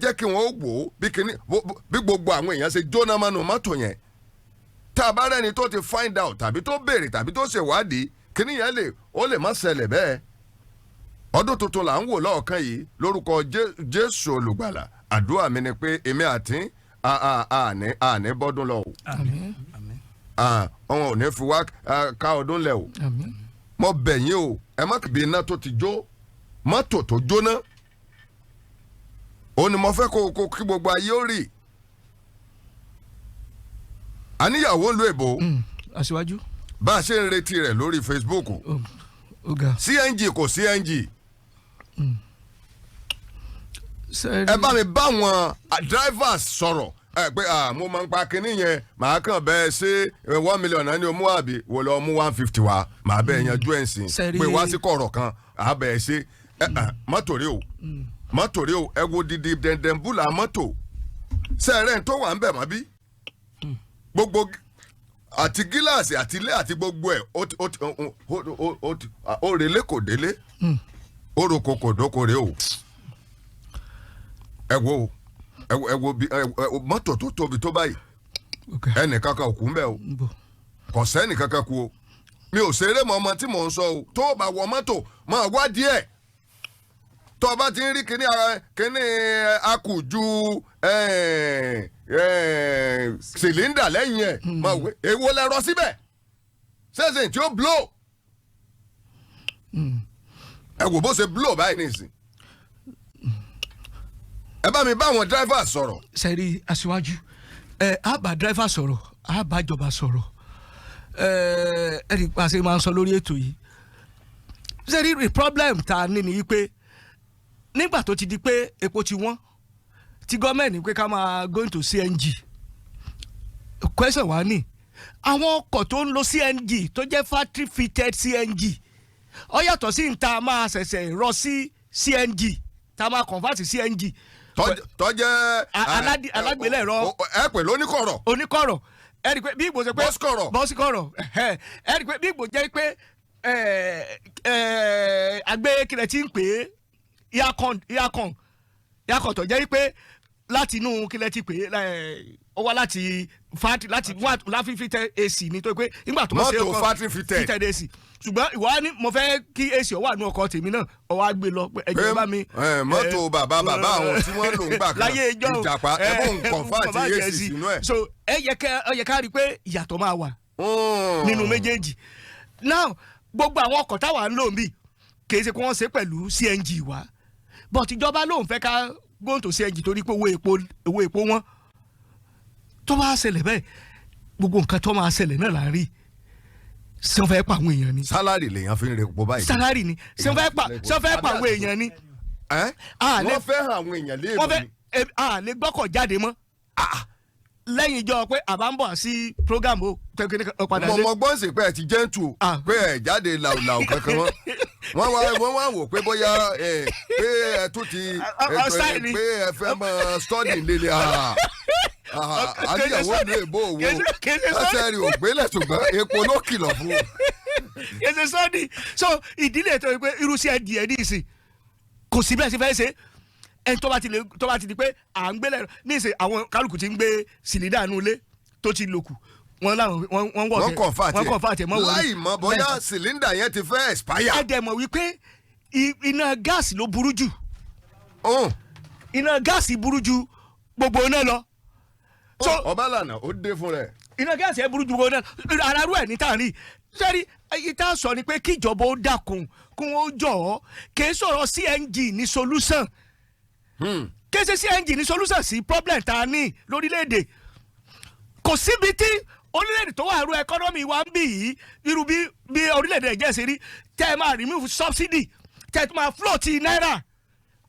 Jẹ́ kí wọ́n wò ó bí kíní bí gbogbo àwọn èèyàn ṣe jóná mọ́nu mọ́tò yẹn. Tá a bá rẹ́ni tó ti find out tàbí tó béèrè tàbí tó ṣèwádìí, kíní yẹn lè ó lè má ṣẹlẹ̀ bẹ́ẹ̀. Ọdún tuntun là ń wò lọ́ọ̀kan yìí. Lórúkọ Jésù Olùgbàlà, àdúrà mi ni pé èmi àti àní bọ́dún lọ o. Àmín. Àmín. Wọn ò ní fi wá ká ọdún lẹ̀ o. Àmín. Mo bẹ̀ yín o, ẹ má bí iná tó ti jó mọ́tò tó jóná. Ó ní mo fẹ́ kó kí gbogbo ayé ó rí àníyàwó ń lo èbó. Aṣíwájú. Bá a ṣe ń retí rẹ̀ lórí Facebook. Ó ga. CNG kò CNG. Sẹ́rí. Ẹ bá mi bá wọn drivers sọ̀rọ̀ ẹ pé mo máa ń pa kinní yẹn, màá kàn bẹ́ẹ̀ ṣe 1 million náà ni o mú, àbí wò lọ mú 150 wá, màá bẹ́ẹ̀ yanjú ẹ̀ sìn. Pé wá sí kọ̀rọ̀ kan, àá bẹ́ẹ̀ ṣe ẹ ẹ mọ́tò rí o, mọ́tò rí o. Ẹ wo didi dẹ̀ndẹ̀n búlà mọ́tò sẹ́ẹ̀rẹ́ tó wà ń bẹ̀ mọ́ bí gbogbo àti gíláàsì àti ilé àti gbogbo ẹ̀, ó ti ó ti ó ó ó ti ó relé kò délé, ó roko kò dóko rè o. Ẹ wo, ẹ wo, ẹ wo bí ẹ wo mọ́tò tó tóbi tó báyìí. Ó ga. Ẹnì kankan ò kú ń bẹ̀ o. Ń bọ̀. Kò sẹ́nì kankan kú o. Mi ò ṣeré mọ́ ọmọ tí mò ń sọ o. Tó o bá wọ mọ́tò, máa wá díẹ̀. Tó o bá ti ń rí kíní ara kíní akùjú cylinder lẹ́yìn ẹ̀, máa wé èwo lẹ rọ síbẹ̀ ṣẹ̀ṣẹ̀ tí ó blow. Ẹ wò bó ṣe blow báyìí nìsín. Ẹ bá mi bá àwọn driver sọ̀rọ̀. Sẹ́rí, aṣíwájú, ẹ á bá driver sọ̀rọ̀, á bá ìjọba sọ̀rọ̀. Ẹ ẹ ní pàṣẹ máa ń sọ lórí ètò yìí. Sẹ́rí, the problem tá a ní ni wípé nígbà tó ti di pé epo ti wọ́n, tí gọ́ọ̀mẹ̀ntì pé ká máa going to CNG, question wa ní àwọn ọkọ̀ tó ń lo CNG tó jẹ́ factory fitted CNG, ó yàtọ̀ sí níta máa ṣẹ̀ṣẹ̀ rọ sí CNG, tá a máa convert sí CNG. Tọ́jẹ́ Alágbélẹ̀rọ. Ẹ pè lóníkọ̀rọ̀. Oníkọ̀rọ̀. Ẹ rí i pé bí ìgbò ṣe pé Bọ́síkọ̀rọ̀. Bọ́síkọ̀rọ̀. Ẹ rí i pé bí ìgbò jẹ́ pé agbé kílẹ̀ tí ń pè é, aircon tó jẹ́ pé láti inú kílẹ̀ tí pè é, ó wá láti factory, láti wá láfi fitted AC ní tó pé nígbà tó ṣe Mọ́tò ọkọ̀ factory fitted. Fitted AC, ṣùgbọ́n ìwọ á ní mo fẹ́ kí AC ó wà nínú ọkọ̀ tèmi náà, ó wá gbé lọ pé ẹjọ́ bá mi. Mọ́tò bàbá bàbá àwọn tí wọ́n lò ń gbà kan láyé ìjọ ìjàpá, ẹ bó ń convert AC sínú ẹ̀. So ẹ yẹ ká rí i pé ìyàtọ̀ máa wà nínú méjèèjì. Now, gbogbo àwọn ọkọ̀ táwa ń lò ń bì, kì í ṣe kí wọ́n ṣe pẹ̀lú CNG wa, but ìjọba lóun fẹ́ ká go to CNG torí pé owó epo wọn. Tó bá ṣẹlẹ̀ bẹ́ẹ̀, gbogbo nǹkan tó máa ṣẹlẹ̀ náà là ń rí. Ṣé wọ́n fẹ́ pa àwọn èèyàn ni? Salary lèèyàn fi ń repo báyìí. Salary ni. Ṣé wọ́n fẹ́ pa àwọn èèyàn ni? Ẹ́? Wọ́n fẹ́ hàn àwọn èèyàn léèrè Wọ́n fẹ́ ni. A lè gbọ́kọ̀ jáde mọ́ lẹ́yìn ìjọ pé àbá ń bọ̀ sí program o tẹ́kẹ́ ní padà Mo lé. mọ gbọ́n sí pé ẹ ti gentle pé ẹ jáde làwùlàwù kankan mọ́. Wọ́n wá wò pé bóyá pé ẹ tún ti Style ni. pé ẹ fẹ́ mọ study líle àníyàwó ìlú èbó òwò Kìí ṣe ẹsẹ̀ rí ògbélẹ̀, ṣùgbọ́n epo ló kìlọ̀ fún un. Kìí ṣe sọ́ọ̀dì. So ìdílé tó yẹ pé irú sí ẹ̀dì ẹ̀ ní ìsìn, kò sí bẹ́ẹ̀ sí fẹ́ ṣe ẹni tó bá ti lè tó bá ti di pé à ń gbélé ní ìsìn, àwọn kálukú ti ń gbé cylinder nù ilé tó ti lòkù wọn láwọn wọ́n wọ̀ Wọ́n convert wọ́n convert ẹ̀ mọ́ wọlé. Láì mọ̀ bóyá cylinder yẹn ti fẹ́ expire. Ẹ dẹ̀ mọ̀ wípé iná gáàsì ló burú jù. Iná gáàsì burú ju gbogbo iná lọ. So Ọbalànà ó dé fún rẹ̀. Iná gáàsì ẹ burú ju gbogbo iná ara rú ẹ̀ ní tàn rí. Sẹ́rí, ìta sọ ni pé kíjọba ó dákun, kí wọ́n jọ̀ ọ́. Kì í sọ̀rọ̀ CNG ní solution, kì í ṣe CNG ní solution sí problem tá a ní lórílẹ̀‐èdè. Kò síbi tí orílẹ̀-èdè tó wà rú economy wa ń bì yìí, irú bí orílẹ̀-èdè Nàìjíríà ṣe rí, tẹ́ ẹ máa remove subsidy, tẹ́ ẹ tún máa float náírà,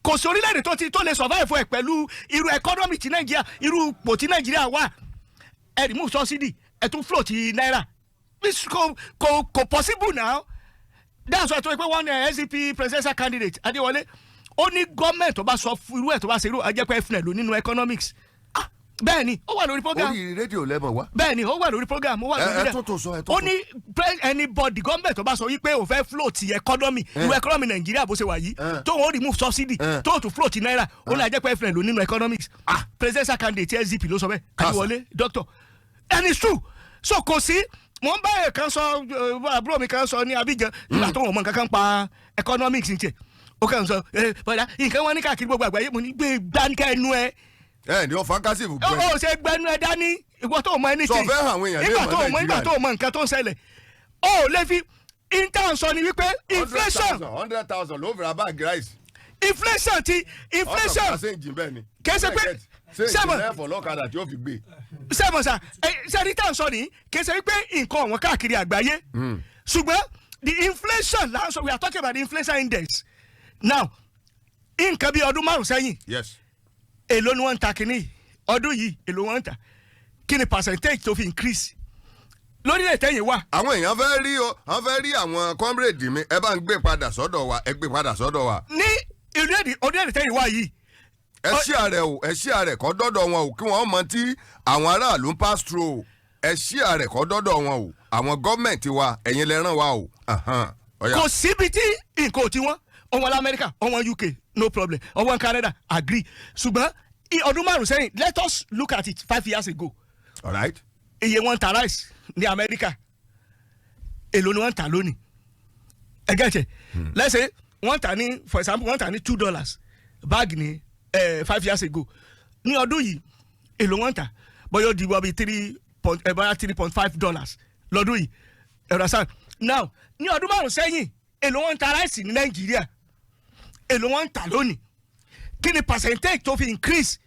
kò sí orílẹ̀-èdè tó ti tó lè survive ẹ̀ pẹ̀lú irú economy tí Nàìjíríà, irú ipò tí Nàìjíríà wà. Ẹ remove subsidy, ẹ tún float náírà. Kò possible now. That's why tó yẹ pé one SDP presidential candidate, Adéwọlé, ó ní gọ́ọ̀mẹ̀ntì tó bá sọ fún irú ẹ̀, tó bá ṣe irú ẹ̀, jẹ́ pé FNL ló nínú economics. Bẹ́ẹ̀ ni, ó wà lórí program. Orí rédíò lẹ́mọ̀ wá. Bẹ́ẹ̀ ni, ó wà lórí program, ó wà lórí Ẹ rédíò. tó tó sọ, ẹ tó Ó tó. ní anybody, government tó bá sọ wípé òun fẹ́ float economy, irú economy Nàìjíríà bó ṣe wà yìí, tó wọn remove subsidy, tó tún float náírà, ó ní àjẹpẹ́ friend ló nínú economics. Presidential candidate SDP ló sọ bẹ́ẹ̀. Kásá. Adéwọlé doctor, and it's true. So kò sí, mò ń bá ẹ̀ kan sọ, àbúrò mi kan sọ ní Abidjan nígbà tó wọn mọ nǹkan kan pa economics ní tiẹ̀, ó kàn sọ ẹ bọ́dà nǹkan wọn ní káàkiri gbogbo àgbáyé. Mo ní gbé gbáǹkẹ́ ẹnu ẹ. Ẹ ní ọ fantasy Ó gbẹ. ó ṣe gbẹnu ẹ dání, ìwọ tó mọ anything. Sọ fẹ́ hàn àwọn èèyàn Nígbà léèmọ̀ tó mọ, nígbà Nàìjíríà. tó mọ nǹkan tó ń ṣẹlẹ̀, ó lè fi intan sọ ni wípé inflation 100,000 ló fi ra báàgì rice. Inflation ti inflation. Ọ̀sán ṣe ń jìn bẹ́ẹ̀ ni. Kì í ṣe pé- Ṣe ń jìn sẹ́mọ̀- lẹ́fọ̀ lọ́kadà tí ó fi gbé. Sẹ́mọ̀ sà sẹ́ni tá à ń sọ nìyí, kì í ṣe wípé nǹkan ọ̀wọ́n káàkiri àgbáyé, ṣùgbọ́n the inflation là ń sọ. We are talking about the inflation index now. Nǹkan bí ọdún 5 sẹ́yìn, èló ni wọ́n ń ta kínní? Ọdún yìí, èló wọ́n ń ta? Kí ni percentage tó fi increase lórílẹ̀ tẹ́yìn wà? Àwọn èèyàn fẹ́ rí o, wọ́n fẹ́ rí àwọn comrade mi. Ẹ bá ń gbé padà sọ́dọ̀ wa, ẹ gbé padà sọ́dọ̀ wa. Ní orílẹ̀-èdè tẹ́yìn wà yìí. Ẹ ṣí ààrẹ o, ẹ ṣí ààrẹ kọ́ dọ́dọ̀ wọn o, kí wọ́n mọ tí àwọn aráàlú ń pass through o. Ẹ ṣí ààrẹ kọ́ dọ́dọ̀ wọn o. Àwọn gọ́ọ̀mẹ̀ntì wa, ẹ̀yin lẹ rán wa o. Ahan, ọ̀yá. Kò síbi tí nǹkan ò ti wọ́n. Ọwọ́n lamẹ́ríkà, ọwọ́n UK, no problem, ọwọ́n Canada, agree. Ṣùgbọ́n ọdún 5 sẹ́yìn, let us look at it, 5 years ago, All right. iye wọn ń ta rice ní Amẹ́ríkà, èló ni wọ́n ń ta lónìí? Ẹ gẹ́tẹ̀, let's say wọ́n tà ní, for example, wọ́n tà ní $2 báàgì ní 5 years ago. Ní ọdún yìí, èló wọ́n tà? Bóyá ó di wọ́n bí three point bóyá $3.5 lọ́dún yìí, ẹ̀rọ sàn. Now, ní ọdún 5 sẹ́yìn, èló wọ́n ń ta rice ní Nàìjíríà? Èló wọ́n ń tà lónìí? Kí ni percentage tó fi increase?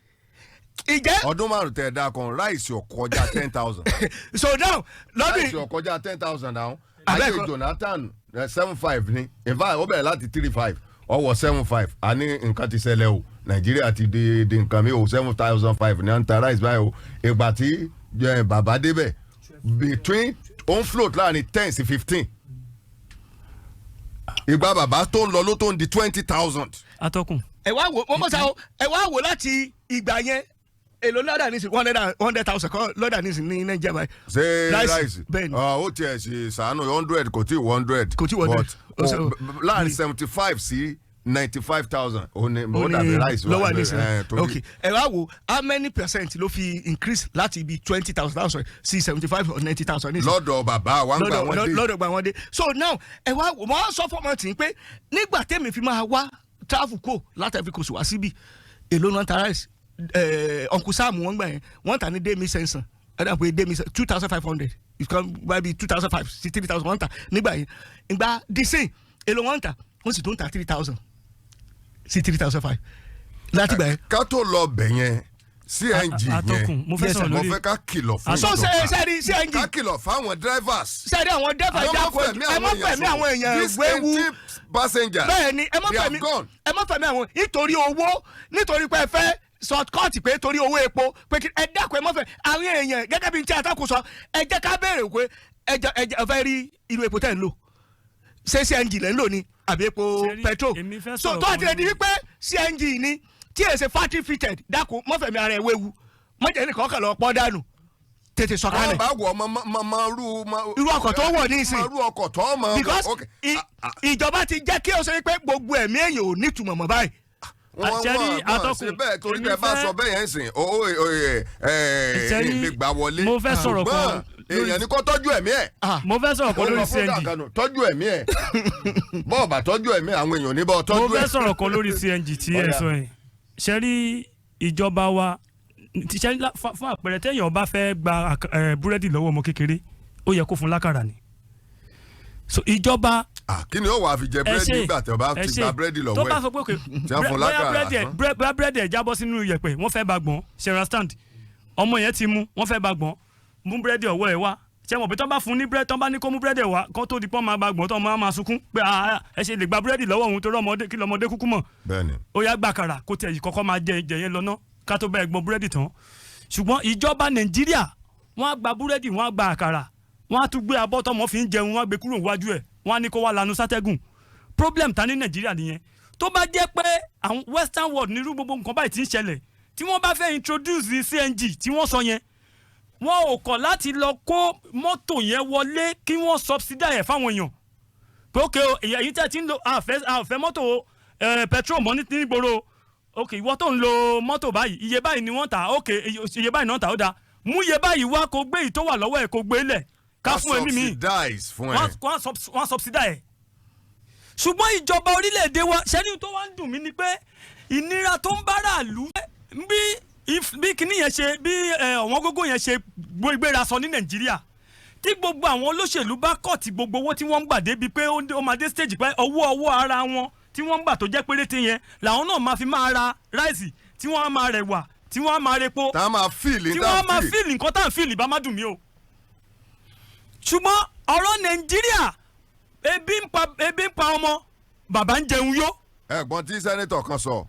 Ìjẹ́ Ọdún 5 tẹ̀ dá kan, rice ò kọjá 10,000. So now, lọ́dún Rice ò kọjá 10,000 náà. Abẹ́ Ayé ẹ̀kọ́- Jonathan, 7,500 ni. In fact, ó bẹ̀rẹ̀ láti 3,500, ọwọ́ 7,500. A ní nǹkan ti ṣẹlẹ̀ o, Nàìjíríà ti di nǹkan mi o. 7,500 ní à ń ta rice báyìí o. Ìgbà tí bàbá débẹ̀, between, ó ń float láàrin 10 sí 15. Ìgbà bàbá tó ń lọ ló tó ń di 20,000. Atọ́kùn. Ẹ wá wò wọ́n mọ̀ sá o, ẹ wá wò láti ìgbà yẹn, èló lọ́dà ní sin? 100,000 kọ́ lọ́dà ní sin ní Nàìjíríà báyìí. Ṣé rice? Bẹ́ẹ̀ ni. Ah, ó tiẹ̀ ṣe sàánú, 100, kò tí ì 100. Kò tí ì 100. But Ó ṣe- láàrin 75 sí 95,000 ó ní ó dàbí rice lọ́wọ́ wà ní sin. torí- Ok, ẹ wá wò, how many percent ló fi increase láti ibi 20,000 sí 75 or 90,000 ní sin? Lọ́dọ̀ bàbá wa ń gbà wọ́n dé. Lọ́dọ̀ gba wọn dé. So now, ẹ wá wò, wọ́n sọ fún ọmọ tí ń pé nígbà tèmi fi máa wá travel kó láti fi kò sí wá síbí, èló náà ta rice? Uncle Sam, wọ́n gbà yẹn, wọ́n tà ní demi sẹ́nsàn, ẹ dà pé demi 2,500, it can buy be 2,500 sí 3,000 wọ́n tà nígbà yẹn. Ìgbà dísìn, èló wọ́n tà? Wọ́n sì tún ta 3,000 sí 3,500 láti gbà yẹn. Ká tó lọ bẹ̀ yẹn, CNG Atọ́kùn, yẹn, mo fẹ́ Yes, sọ̀rọ̀ mo lórí fẹ́ ká kìlọ̀ fún So ṣe ìjọba, ṣe rí CNG, ká kìlọ̀ fáwọn drivers. Ṣe rí àwọn dẹ́fà, Ẹ má ìjákò, fẹ̀mí ẹ má àwọn fẹ̀mí àwọn èèyàn These wéwu. 20 passengers, Bẹ́ẹ̀ ni, ẹ má they fẹ̀mí have gone. ẹ má fẹ̀mí àwọn nítorí owó, nítorí pé ẹ fẹ́ shortcut, pé torí owó epo, pé kí ẹ dákun, ẹ má fẹ́ àwọn èèyàn. Gẹ́gẹ́ bí n tí atọ́kùn sọ, ẹ jẹ́ ká béèrè pé ẹ fẹ́ rí irú epo tẹ́ ń lò, ṣé CNG lẹ́ ń lò ni àbí epo Ṣé rí, petrol? èmi fẹ́ So sọ̀rọ̀ tó kan àti lè di lórí- wípé CNG ni tí èsè factory fitted, dákun, má fẹ̀mí ara ẹ̀ wéwu, má jẹ́ nìkan kàn lọ pọ́ dànù, tètè sọ̀kalẹ̀. Wọ́n bá wọ̀ ọmọ mọ rú. Irú ọkọ̀ tó wọ̀ ní ìsìn. Mọ rú ọkọ̀ tó mọ. Because ìjọba ti jẹ́ kí o sọ pé gbogbo ẹ̀mí èèyàn ò nítumọ̀ mọ́ báyìí. Wọ́n Àṣẹrí, wọ́n wọ́n atọ́kùn, ṣe bẹ́ẹ̀ torí èmi tẹ bá fẹ́- sọ bẹ́ẹ̀ yẹn sìn ó ẹ ẹ Ṣẹ́rí, lè gbà wọlé. mo fẹ́ sọ̀rọ̀ kan Ṣùgbọ́n lórí- èèyàn ní kó tọ́jú ẹ̀mí ẹ̀. Mo fẹ́ sọ̀rọ̀ kan Ó lọ lórí fún CNG. dàkànù, tọ́jú ẹ̀mí ẹ̀. Bọ́ọ̀ bá tọ́jú ẹ̀mí, àwọn èèyàn ní bọ́ Mo tọ́jú fẹ́ ẹ̀. sọ̀rọ̀ kan lórí CNG tí ẹ Ọ̀dà. sọ yẹn. Ṣe rí ìjọba wa ti ṣe fún àpẹẹrẹ, téèyàn bá fẹ́ gba búrẹ́dì lọ́wọ́ ọmọ kékeré, ó yẹ kó fún lákàrà ni. So ìjọba Kí ni ó wàá fi jẹ ẹ búrẹ́dì ṣe nígbà tí ọba ẹ ti ṣe gba búrẹ́dì tó lọ́wọ́ bá ẹ̀? sọ pé okay, Tí wọ́n fún bóyá lákàrà búrẹ́dì ẹ̀ lásán. bóyá búrẹ́dì ẹ̀ jábọ́ sínú iyẹ̀pẹ̀, wọ́n fẹ́ bá gbọ́n ṣẹ̀rán stand, ọmọ yẹn ti mú, wọ́n fẹ́ bá gbọ́n, mú búrẹ́dì ọwọ́ ẹ̀ wá. Ṣé mọ̀ pé tọ́ bá fún ní búrẹ́dì, tọ́ bá ní kó mú búrẹ́dì ẹ̀ wá, kó tó di pọ́n máa bá gbọ́n, tọ́ máa máa sunkún pé "Ah, ah, ẹ ṣe lè gba búrẹ́dì lọ́wọ́ òun?" Torí ọmọdé, kí lọmọdé kúkú mọ̀? Bẹ́ẹ̀ni. Ó yá, gbàkàrà kó tiẹ̀ yìí kọ́kọ́ máa jẹ ìjẹ yẹn lọ́nà ká tó bẹ́ẹ̀ gbọ́n búrẹ́dì tán. Ṣùgbọ́n ìjọba Nàìjíríà, wọ́n á gba búrẹ́dì, wọ́n á gba àkàrà, wọ́n á tún gbé abọ́ tọmọ fi ń jẹun, wọ́n á gbé kúrò níwájú ẹ̀, wọ́n á ní kó wá lanu sátẹ́gùn. Problem ta ní Nàìjíríà nìyẹn. Tó bá jẹ́ pé àwọn western world nírú gbogbo nǹkan báyìí ti ń ṣẹlẹ̀. Tí wọ́n bá fẹ́ introduce CNG tí wọ́n sọ yẹn, wọn ò kọ̀ láti lọ kó mọ́tò yẹn wọlé, kí wọ́n subsidize ẹ̀ fáwọn èèyàn pé ok o, èyí tẹ́ ti ń lo, àfẹ́ mọ́tò petrol mọ́ ní nígboro. Ok, ìwọ tó ń lo mọ́tò báyìí, iye báyìí ni wọ́n tà. Ok, iye báyìí náà tà, ó dáa, mú iye báyìí wá, kó gbé èyí tó wà lọ́wọ́ ẹ̀, kó gbé lẹ̀ ká fún ẹ̀mí mi. Subsidize fún ẹ. Wọ́n subsidize ẹ̀. Ṣùgbọ́n ìjọba orílẹ̀-èdè wa, ṣẹ́ni tó wá ń dùn mí ni pé ìnira tó ń bára ìlú bí kinní yẹn ṣe bí ọ̀wọ́n gógó yẹn ṣe gbéra sọ ní Nàìjíríà, tí gbogbo àwọn olóṣèlú bá cut gbogbo owó tí wọ́n ń gbà débi pé ó máa dé stage pé owó ọwọ́ ara wọn tí wọ́n ń gbà tó jẹ́ péréte yẹn làwọn náà máa fi máa ra rice, tí wọ́n á máa rẹwà, tí wọ́n á máa repo, tá a máa feel tí wọ́n á máa feel nǹkan tá à ń feel, bá má dùn mí o. Ṣùgbọ́n ọ̀rọ̀ Nàìjíríà, ebi ń pa ọmọ, bàbá ń jẹun yó. Ẹ̀gbọ́n tí senator kan sọ,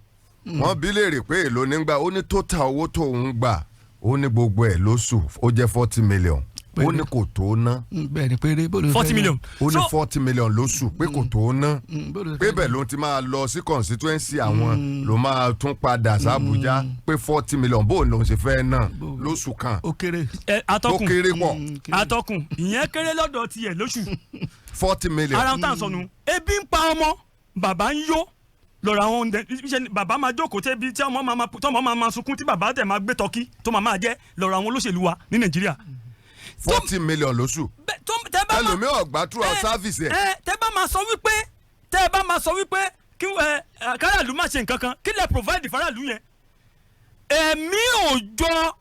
wọ́n bi léèrè pé èló nígbà ó ní total owó tó ń gbà, ó ní gbogbo ẹ̀ lóṣù ó jẹ́ 40 million, ó ní kò tó ná. Bẹ́ẹ̀ ni, péré bó ló fẹ́ 40 ná? million. Ó ní 40 million lóṣù pé kò tó ná, Bó ló pé fẹ́ ná? bẹ́ẹ̀ ló ti máa lọ sí constituency àwọn, ló máa tún padà sí Àbújá, pé 40 million, bóun lòun ṣe fẹ́ ná lóṣù kan? Ó kéré. Ẹ Tó atọ́kùn, kéré pọ̀. Kéré. Atọ́kùn, ìyẹn kéré lọ́dọ̀ tiẹ̀ lóṣù. 40 million. Ara ń tà ń sọnù, ebi ń pa ọmọ, bàbá ń yó lọ́rọ̀ àwọn oúnjẹ ṣe ni bàbá máa jókòó tẹ́bi tí ọmọ máa tọmọ máa máa sunkún, tí bàbá tẹ̀ máa gbé turkey tó máa máa jẹ́ lọ́rọ̀ àwọn olóṣèlú wa ní Nàìjíríà. 40 million lóṣù. Tó tẹ́ bá máa Ẹlòmíì ọ̀gbá throughout service ẹ̀. Ẹ tẹ́ bá máa sọ wípé kí ẹ ẹ, káràlú má ṣe nǹkan kan, kí lẹ provide faraàlú yẹn? Ẹ̀mí ò jọ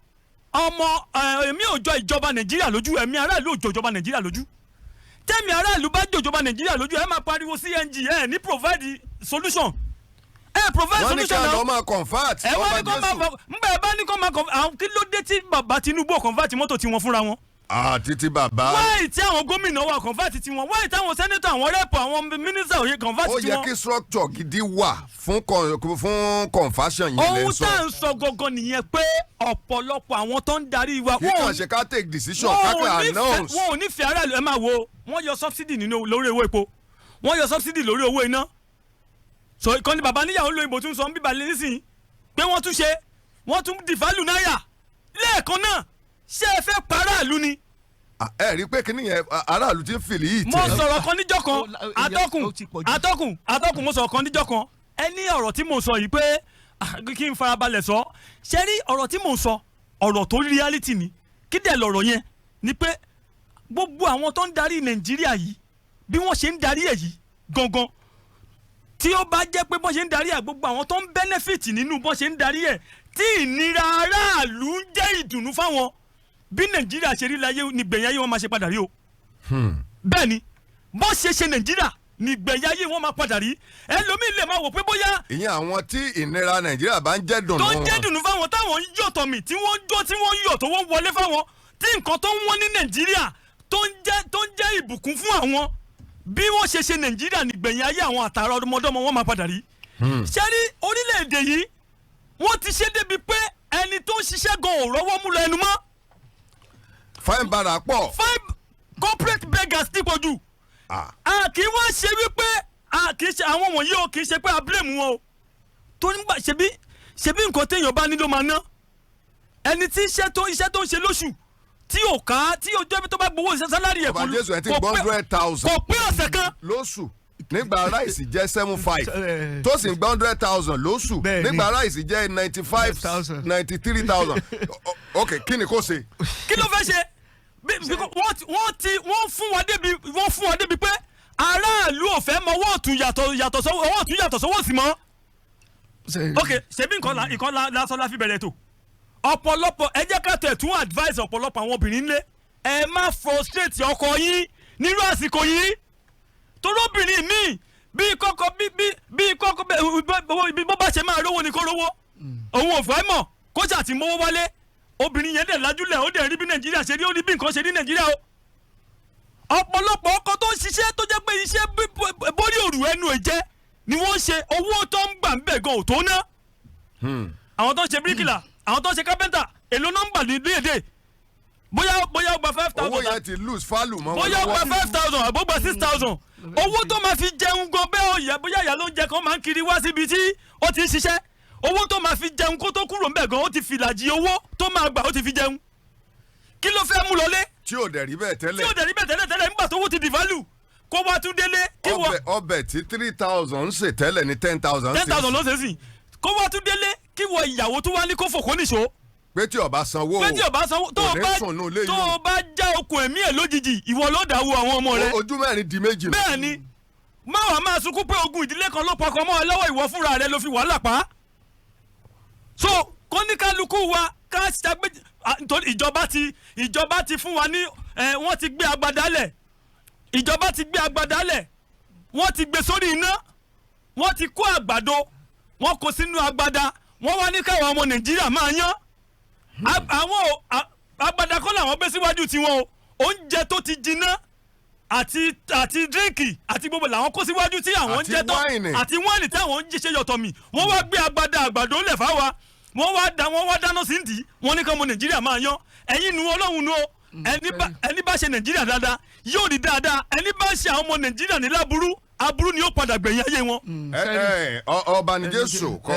ọmọ ẹ, ẹ̀mí ò jọ ìjọba Nàìjíríà lójú, ẹ̀mí aráàlú ò jọ ìjọba Nàìjíríà lójú. Tẹ́mi aráàlú bá jọ ìjọba Nàìjíríà lójú, ẹ máa pariwo CNG, ẹ ní provide solution, ẹ provide Wọ́n ní solution ká náà. lọ́ máa convert. Ẹ wá Ọba ní kó máa Jésù. fọ nbẹ, ẹ bá ní kó máa convert àwọn, kí ló dé tí bàbá Tinubu ò convert mọ́tò tiwọn fúnra wọn? Àti ti bàbá. Wáyé tí àwọn gómìnà wa convert tiwọn, wáyé tí àwọn senator, àwọn rep, àwọn mínísítà òye convert Ó yẹ tiwọn? kí structure gidi wà fún conversion yẹn lẹ́ Ohun sọ. tá à ń sọ gangan nìyẹn, pé ọ̀pọ̀lọpọ̀ àwọn tó ń darí wa Kí kàn ṣe ká take decision, ká wọn ò kàn nífẹ̀ẹ́ announce. Wọn ò nífẹ̀ẹ́ aráàlú. Ẹ máa wo, wọ́n yọ subsidy nínú lórí owó epo, wọ́n yọ subsidy lórí owó iná. So ìkànnì bàbá níyàwó lóyìnbó tún sọ ń bíbá lé nísìnyí pé wọ́n tún ṣe, wọ́n tún devalue náírà lẹ́ẹ̀kan náà. Ṣé ẹ fẹ́ paráàlú ni? Ah, ẹ rí i pé kíní yẹn, aráàlú ti ń feel yìí Mo tẹ̀. sọ̀rọ̀ kan níjọ́ kan. Atọ́kùn, Ó ti pọ̀ jù. atọ́kùn, atọ́kùn, mo sọ̀rọ̀ kan níjọ́ kan. Ẹ ní ọ̀rọ̀ tí mo sọ yìí pé kí n farabalẹ̀ sọ. Ṣé rí ọ̀rọ̀ tí mo sọ, ọ̀rọ̀ tó reality ni. Kí dẹ̀ lọ̀rọ̀ yẹn ni pé gbogbo àwọn tó ń darí Nàìjíríà yìí, bí wọ́n ṣe ń darí ẹ̀ yìí gangan, tí ó bá jẹ́ pé bọ́n ṣe ń darí ẹ̀, gbogbo àwọn tó ń benefit nínú bọ́n ṣe ń darí ẹ̀, tí ìnira aráàlú ń jẹ́ ìdùnnú fáwọn, bí Nàìjíríà ṣe rí láyé nígbẹ̀yìn ayé wọn máa ṣe padà rí o. Bẹ́ẹ̀ ni, bọ́n ṣe ṣe Nàìjíríà nígbẹ̀yìn ayé wọn máa padà rí. Ẹlòmíì lè máa wò pé bóyá Ìyẹn àwọn tí ìnira Nàìjíríà bá ń jẹ́ dùnú tó ń wọn. jẹ́ dùnú fáwọn, táwọn ń yọ̀ tọ̀mì, tí wọ́n ń jó, tí wọ́n ń yọ̀, tó wọ́n wọlé fáwọn, tí nǹkan tó ń wọ́n ní Nàìjíríà tó ń jẹ́ ìbùkún fún àwọn, bí wọ́n ṣe ṣe Nàìjíríà nígbẹ̀yìn ayé àwọn àtàrà ọmọdọ́mọ wọn máa padà rí. Ṣé rí orílẹ̀-èdè yìí, wọ́n ti ṣe débi pé ẹni tó ń ṣiṣẹ́ gan ò rọ́wọ́ mú lọ ẹnu mọ́. Fine bara pọ̀. Five corporate beggars dípò jù. A kì í wá ṣe wípé a kì í ṣe àwọn wọ̀nyí o, kì í ṣe pé a blame wọn o, tó nígbà ṣebí nǹkan téèyàn bá ní ló máa ná. Ẹni tí iṣẹ́ tó ń ṣe lóṣù tí ò ká, tí ojú ẹbí tó bá gbowó iṣẹ́ salary ẹ̀ Ọba Jésù, ẹ ti gbọ́ 100,000 kò pé ọ̀sẹ̀ kan. lóṣù nígbà rice jẹ́ 7,500, tó sì ń gba 100,000 lóṣù nígbà rice jẹ́ 95, 1,000. 93,000. Ok, kí ni kò ṣe? Kí ló fẹ́ ṣe? Wọ́n fún wa débi pé aráàlú ò fẹ́ mọ ọwọ́ ọ̀tún yàtọ̀ sọ́wọ́ ọwọ́ ọ̀tún yàtọ̀ sọ́wọ́ òsì mọ́. Ok, ṣebí nǹkan la lásán la fi bẹ̀rẹ̀ tó ọ̀pọ̀lọpọ̀. Ẹ jẹ́ ká tẹ̀ tún advice ọ̀pọ̀lọpọ̀ àwọn obìnrin ńlẹ̀: ẹ má frustrate ọkọ yín nírú àsìkò yìí, torobìnrin míì bí kọ́kọ́ bí bí bí kọ́kọ́ bí bó bá ṣe máa rówó ni kó rówó, òun ò fẹ́ mọ̀, kó ṣàtì mówó wálé. Obìnrin yẹn dẹ̀ lájúlẹ̀, ó dẹ̀ rí bí Nàìjíríà ṣe rí, ó rí bí nǹkan ṣe rí Nàìjíríà o. Ọ̀pọ̀lọpọ̀ ọkọ tó ń ṣiṣẹ́, tó jẹ́ pé iṣẹ́ bórí òrù ẹnu ẹ̀ jẹ́ ni wọ́n ń ṣe, owó tó ń gbà ń bẹ̀ gan ò tó ná. Àwọn tó ń ṣe bíríkìlà, àwọn tó ń ṣe kápẹ́ntà, èlò nọ́mbà ní déédéé, bóyá ó gba five Owó thousand yẹn ti lose value mọ́ wọn bóyá ó gba lọ́wọ́. 5,000 àbó gba 6,000, owó tó máa fi jẹun gan bẹ́ẹ̀, ó yẹ bóyá ìyá ló ń jẹ kan máa ń kiri wá síbi tí ó ti ń ṣiṣẹ́. Owó tó máa fi jẹun kó tó kúrò ńbẹ̀ gan, ó ti fi ìlàjì owó tó máa gbà, ó ti fi jẹun. Kí ló fẹ́ mú lọlé? Tí ò dẹ̀ rí bẹ́ẹ̀ Tí tẹ́lẹ̀. ó dẹ̀ rí bẹ́ẹ̀ tẹ́lẹ̀ tẹ́lẹ̀. Nígbà tó owó ti devalue, kó wá tún délé kí wọ́n Ọbẹ̀ tí 3,000 ń sè tẹ́lẹ̀ ní 10,000. 10,000 ló ṣe sí. Kó wá tún délé, kí wọ ìyàwó tó wá ní kó fò kó nìṣó. Pé tí ó bá sanwó Pé tí o bá sanwó tó kò o ní bá sùn nù ilé tó yìí. o bá já okùn ẹ̀mí ẹ̀ lójijì, ìwọ ló dàwọ́ àwọn ọmọ rẹ. Ojú mẹ́rin di méjì nù. Bẹ́ẹ̀ ni, má wàá máa sunkún pé ogun ìdílé kan ló pọkàn mọ́ ẹ lọ́wọ́. Ìwọ fúnra rẹ ló fi wàhálà pa á. So kóníkálukú wa ká ṣàgbé nítorí ìjọba ti fún wa ní ẹ, wọ́n ti gbé agbada lẹ̀, ìjọba ti gbé agbada lẹ̀, wọ́n ti gbé sórí iná, wọ́n ti kó àgbàdo, wọ́n kó sínú agbada, wọ́n wá ní káwọn ọmọ Nàìjíríà máa yán. Àwọn agbada kọ́ làwọn gbé síwájú tiwọn o. Oúnjẹ tó ti jiná àti drink àti gbogbo làwọn kó síwájú tí àwọn ń Àti jẹ tán. wáìnì. Àti wáìnì tí àwọn ń ṣe yọ̀tọ̀ mi. Wọ́n wá gbé agbada àgbàdo lẹ̀ fáwa, wọ́n wá dáná sí ndì, wọ́n ní kí ọmọ Nàìjíríà máa yan. Ẹ̀yin nu Ọlọ́run nu o. Ẹni bá ṣe Nàìjíríà dáadáa yóò rí dáadáa. Ẹni bá ṣe àwọn ọmọ Nàìjíríà ní láburú, aburú ni yóò padà gbẹ̀yìn ayé wọn. Ẹ ẹ, ọba ní Jésù kọ.